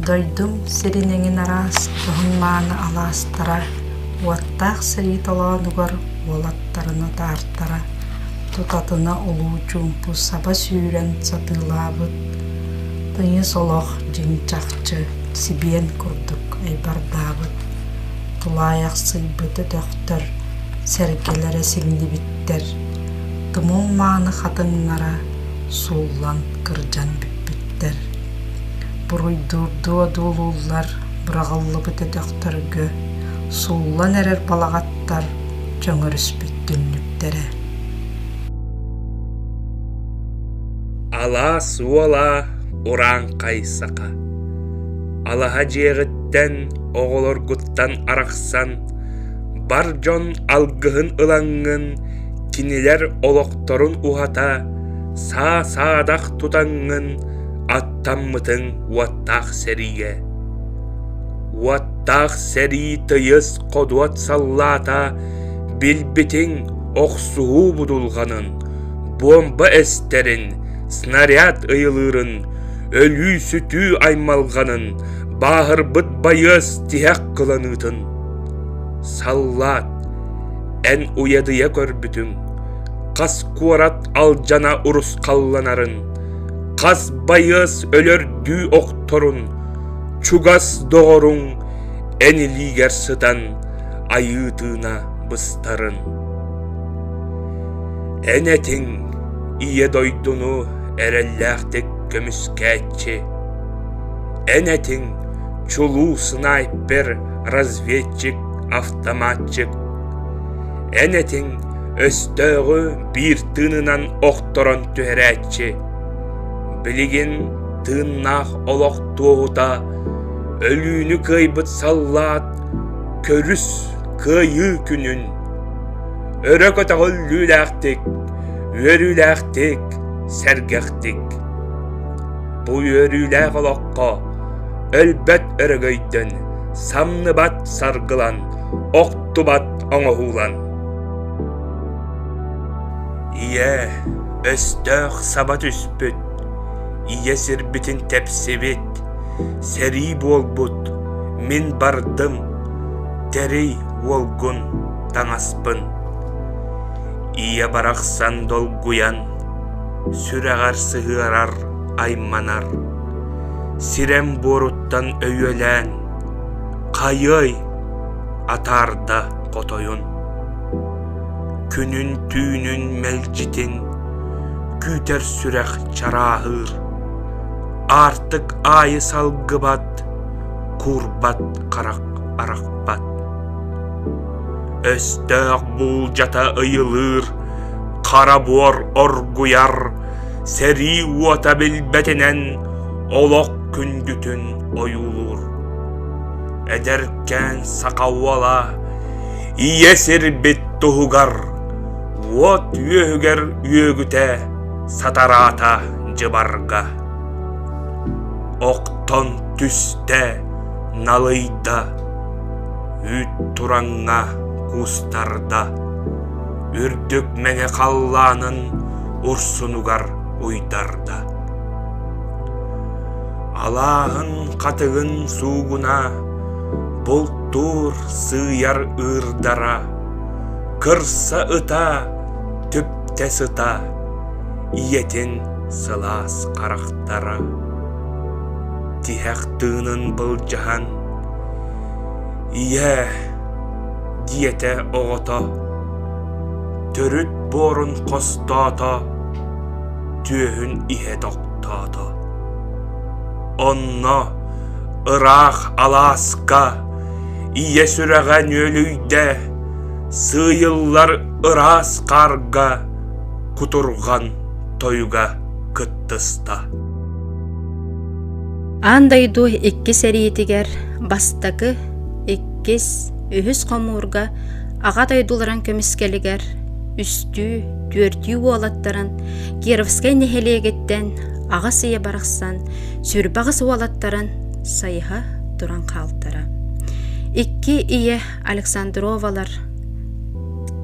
Дойдум сирин эҥин араас дьоһун-мааны алаастара, уоттаах сэрии толоонугар уолаттарын атаартара, тутатына улуу чуумпу саба сүүрэн сатыылаабыт, тыйыс олох дьиҥ-чахчы сибиэн курдук айбардаабыт, тулаайахсыйбыт өтөхтөр сэргэлэрэ сиҥнибиттэр, тумул мааны хатыҥнара сууллан кырдьан бүппүттэр. Буруйдуурдуу одуулууллар быраҕыллыбыт өтөхтөргө сууллан эрэр балаҕаттар чөҥөрүспүт түннүктэрэ. Алаас уола урааҥхай саха. Алаһа дьиэҕиттэн, оҕолоргуттан арахсан, бар дьон алгыһын ылаҥҥын, кинилэр олохторун уһата, саа-саадах тутаҥҥын аттаммытыҥ уоттаах сэриигэ. Уоттаах сэрии тыйыс ходуот саллаата билбитиҥ охсуһуу будулҕанын, буомба эстэрин, снаряд ыйылыырын, өлүү-сүтүү аймалҕанын, бааһырбыт байыас тиһэх кыланыытын. Саллаат, эн уйадыйа көрбүтүҥ, хас куорат алдьана урусхалланарын, хас байыас өлөрдүү охторун, чугас доҕоруҥ эн илиигэр сытан айыы тыына быстарын. Эн этиҥ Ийэ дойдуну эрэллээхтик көмүскээччи, эн этиҥ чулуу снайпер, разведчик, автоматчик, эн этиҥ өстөөҕү биир тыынынан охторон түһэрээччи, билигин тыыннаах олох туоһута өлүүнү кыайбыт саллаат көрүс кыайыы күнүн өрө көтөҕүллүүлээхтик, үөрүүлээхтик, сэргэхтик. Бу үөрүүлээх олоххо өлбөт өрөгөйдөн, самныбат саргылан, охтубат оҥоһуулан. Ийэ, өстөөх саба түспүт, ийэ сирбитин тэпсибит, сэрии буолбут, мин бардым, тэрий уолгун таҥаспын. Ийэ барахсан долгуйан, сүрэҕэр сыһыарар, айманар. Сирэм буоруттан өйүөлээн, хайыай, атаарда хотойун. Күнүн-түүнүн мэлдьитин күүтэр сүрэх чарааһыыр. Аартык аайы салгыбат, куурбат харах арахпат. Өстөөх буулдьата ыйылыыр, хара буор оргуйар, сэрии уота билбэтинэн олох күндүтүн ойуулуур. Эдэркээн саха уола ийэ сирбит туһугар уот үөһүгэр үөгүтэ сатараата дьыбарга. Охтон түстэ, налыйда, үүт тураҥҥа куустарда, үрдүк мэҥэ халлаанын урсунугар уйдарда. Алааһын хатыгын суугуна бултуур сыыйар ыырдара, кырса ыта түптэ сыта, ийэтин сылаас харахтара. Тиһэх тыынын былдьаһан, «Ийээ» диэтэ оҕото, төрүт буорун хостоото, түөһүн иһэ тохтоото. Онно ыраах алааска ийэ сүрэҕэ нүөлүйдэ, сыыйыллар ыраас хаарга кутурҕан тойуга кыттыста. Аан дойду икки сэриитигэр бастакы, иккис, үһүс хомуурга Аҕа дойдуларын көмүскэлигэр үстүү, түөртүү уолаттарын Кировскай нэһилиэгиттэн аҕыс ийэ барахсан сүрбэҕис уолаттарын сайыһа туран хаалтара. Икки ийэ Александровалар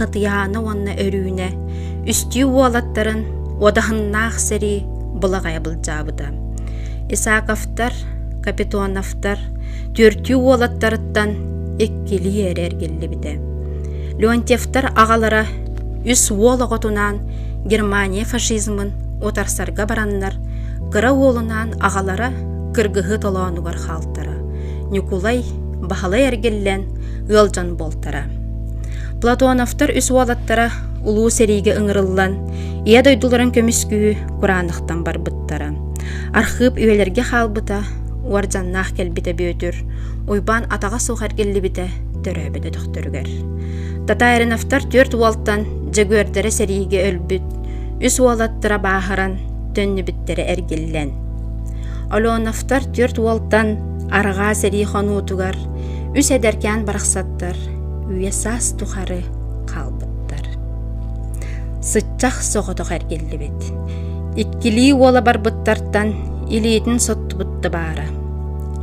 Татьяна уонна Өрүүнэ үстүү уолаттарын уодаһыннаах сэрии былаҕайа былдьаабыта. Исаковтар. Капитоновтар түөртүү уолаттарыттан иккилии эрэ эргиллибитэ. Леонтьевтар аҕалара үс уол оҕотунаан Германия фашизмын утарсарга бараннар, кыра уолунаан аҕалара кыргыһыы толоонугар хаалтара. Ньукулай Баһылай эргиллэн ыалдьан буолтара. Платоновтар үс уолаттара улуу сэриигэ ыҥырыллан, Ийэ дойдуларын көмүскүү кураанахтан барбыттара. Архыып үйэлэргэ хаалбыта, уордьаннаах кэлбитэ Бүөтүр, Уйбаан атаҕа суох эргиллибитэ төрөөбүт өтөхтөрүгэр. Татариновтар түөрт уолтан Дьөгүөрдэрэ сэриигэ өлбүт, үс уолаттара бааһыран, төннүбүттэрэ эргиллэн. Оленовтар түөрт уолтан арҕаа сэрии хонуутугар үс эдэркээн барахсаттар үйэ-саас тухары хаалбыттар. Сыччах соҕотох эргиллибит. Иккилии уола барбыттартан илиитин соттубут да баара.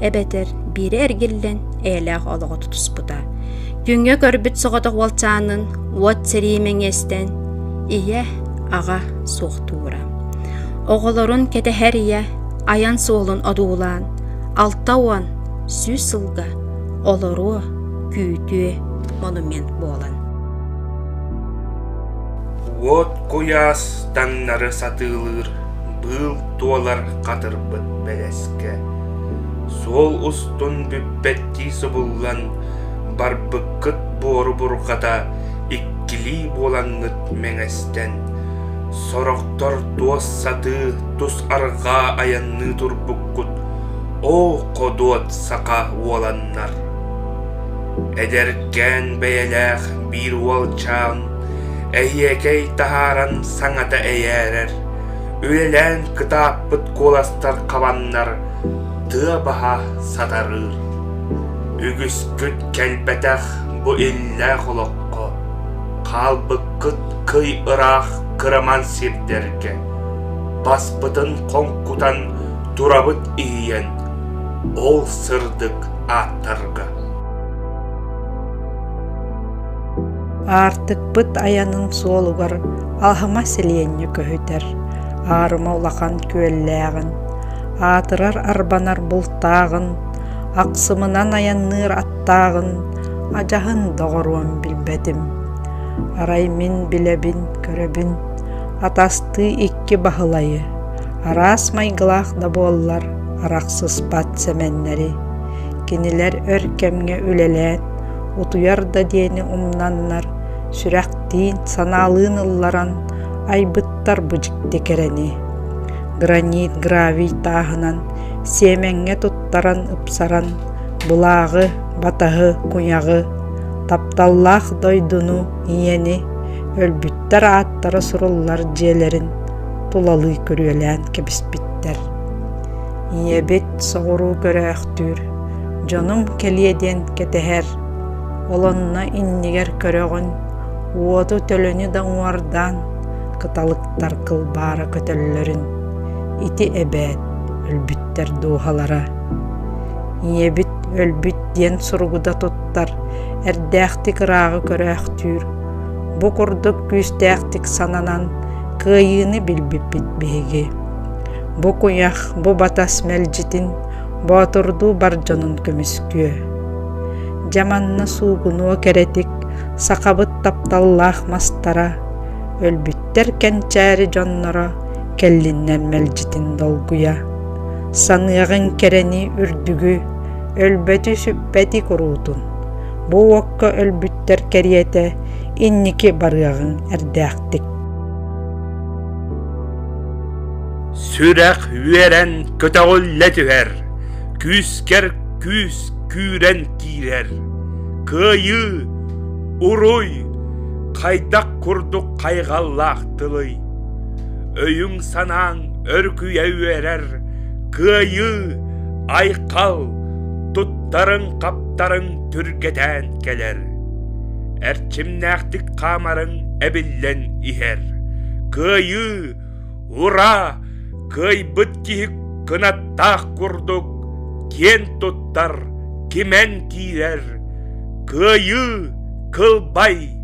Эбэтэр биирэ эргиллэн эйэлээх олоҕу тутуспута. Күҥҥэ көрбүт соҕотох уолчаанын уот сэрии мэҥиэстэн ийэ, аҕа суохтуура. Оҕолорун кэтэһэр ийэ айан суолун одуулаан 60, 100 сылга олоруо, күүтүө монумент буолан. Уот куйаас таҥнары сатыылыыр быыл туолар хатырбыт бэлэскэ Суол устун бүппэттии субуллан барбыккыт буору бурҕата иккилии буолаҥҥыт мэҥэстэн Сорохтор туос сатыы тус арҕаа айанныы турбуккут оо ходуот саха уоланнар Эдэркээн бэйэлээх биир уолчаан эһиэкэй таһааран саҥата эйээрэр, үлэлээн кытааппыт куоластар хабаннар тыа баһа сатарыыр. Үгүскүт кэлбэтэх бу иллээх олоххо, хаалбыккыт кый ыраах кыраман сирдэргэ, баспытын хоҥкутан турабыт иһийэн, ол сырдык ааттарга. Аартыкпыт айанын суолугар Алһыма сэлиэнньэ көһүтэр, аарыма улахан күөллээҕин, аатырар арбанар бултааҕын, ахсымынан айанныыр аттааҕын адьаһын доҕоруом билбэтим. Арай мин билэбин, көрөбүн, атастыы икки Баһылайы, араас майгылаах да буоллар, арахсыспат сэмэннэри. Кинилэр өр кэмҥэ үлэлээн, утуйар да диэни умнаннар, сүрэхтиин, санаалыын ылларан айбыттар бу дьикти кэрэни. Гранит, гравий тааһынан сиэмэҥҥэ туттаран ыпсаран, былааҕы, батаһы, куйаҕы, тапталлаах дойдуну, ийэни, өлбүттэр ааттара суруллар дьиэлэрин тулалыы күрүөлээн кэбиспиттэр. Ийэбит соҕуруу көрөөхтүүр, дьонум кэлиэ диэн кэтэһэр, ол онно иннигэр көрөҕүн, уоту-төлөнү да уҥуордаан, кыталыктар кылбаара көтөллөрүн, ити эбээт өлбүттэр дууһалара. Ийэбит өлбүт диэн суругу да туттар, эрдээхтик ырааҕы көрөөхтүүр, бу курдук күүстээхтик сананан кыайыыны билбиппит биһиги. Бу куйах, бу батас мэлдьитин боотурдуу бар дьонун көмүскүө. Дьэ манна суугунуо кэрэтик сахабыт тапталлаах мастара, өлбүттэр кэнчээри дьонноро кэллиннэр мэлдьитин долгуйа. Саныаҕыҥ кэрэни үрдүгү, өлбөтү-сүппэти куруутун. Бу уокка өлбүттэр кэриэтэ инники барыаҕыҥ эрдээхтик. Сүрэх үөрэн көтөҕүллэ түһэр, күүскэр күүс күүрэн киирэр. Кыайыы, уруй, хайдах курдук хайҕаллаах тылый? Өйүҥ-санааҥ өрүкүйэ үөрэр, кыайыы, айхал, туттарыҥ-хаптарыҥ түргэтээн кэлэр. Эрчимнээхтик хаамарыҥ эбиллэн иһэр. Кыайыы, Ура! Кыайбыт киһи кынаттаах курдук киэн туттар, кимэн киирэр. Кыайыы, кылбай!